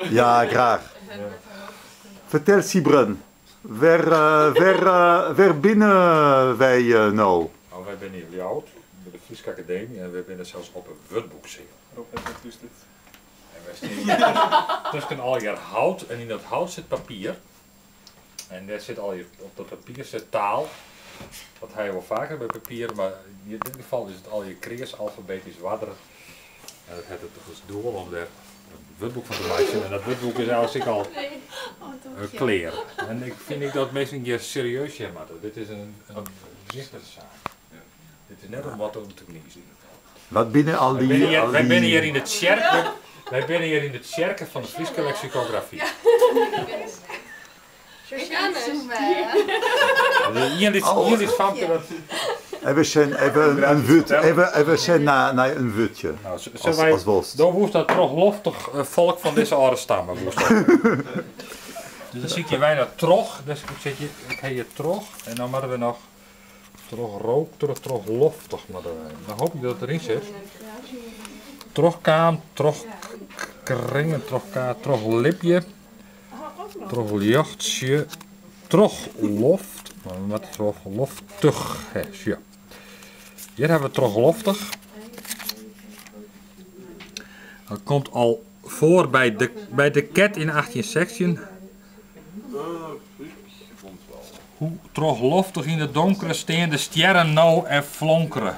Ja, graach. Fertel Sybren, wêr, wêr, wêr binne wy no? No, wy binne yn Ljouwert, by de Fryske Akademy en wy binne sels op 'e wurdboekseal. En wy stean hjir tusken allegear hout en yn dat hout sit papier. En dêr sit allegear, op dat papier sit taal. Dat ha je wol faker by papier, mar yn dit gefal is it allegear kreas alfabetysk oardere. En dat hat it as doel om dêr in wurdboek fan te meitsjen. En dat wurdboek is eigentlik ek al klear. En ik fyn ek dat minsken hjir serieus sjen moatte. Dit is in wichtige saak. Dit is net om wat om te gnizen. Wat binne al dy... Wy binne hjir yn de tsjerke, wy binne hjir yn de tsjerke fan de Fryske leksikografy. Ien lyts famke dat. Even sjen, even in wurd, even sjen nei in wurdsje. No, As wolst. Do woest dat trochloftig folk fan dizze âlde stamme, woest dat. Dus dan sykje wy nei troch, dus ik sit hjir, ik ha hjir troch en dan moatte we noch troch rook, troch trochloftig moatte wy. Dan hoopje ik dat it deryn sit. Trochkaam, trochkringen, trochka, trochlibje, trochljochtsje, trochloft, mar we moatte trochloftich ha, sjoch. Hjir hawwe we trochloftich. Dat komt al foar by de ket yn 1816. Hoe trochloftich yn it donkere stean de stjerren no en flonkere.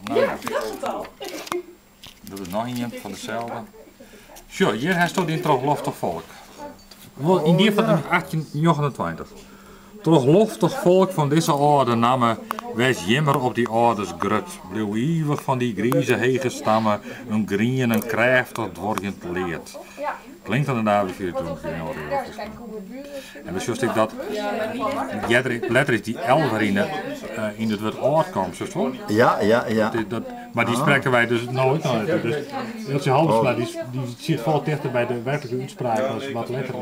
Nou ja. Dat is noch ien fan deselde. Sjoch, hjir hasto dyn trochloftich folk. Wol yn dy fan 1829. Trochloftich folk fan dizze âlde namme, wês jimmer op dy âlders grut. Bliuw ivich fan dy grize hege stamme, in grien en krêftich duorjend lead. Klinkt inderdaad wie toen En dan sjochst ek dat earder, letter is dy L wer yn it wurd âld kaam, sjochst wol? Ja. Dat, mar dy sprekke wy dus no ek noch net. Dus Eeltsje Halbertsma dy sit folle tichter by de werklike útspraak as wat letter.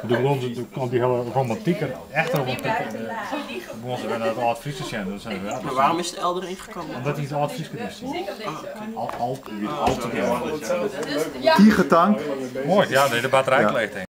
Doe begûn se, doe kwam dy hiele romantiker, echte romantiker, begûn se wer nei it âld Frysk te sjen. Dus, ja, Maar waarom is de L erin gekomen? Omdat hy it âld Frysk is. Al, al, al te Tige tank. Moai, ja, nee, de batterij leech.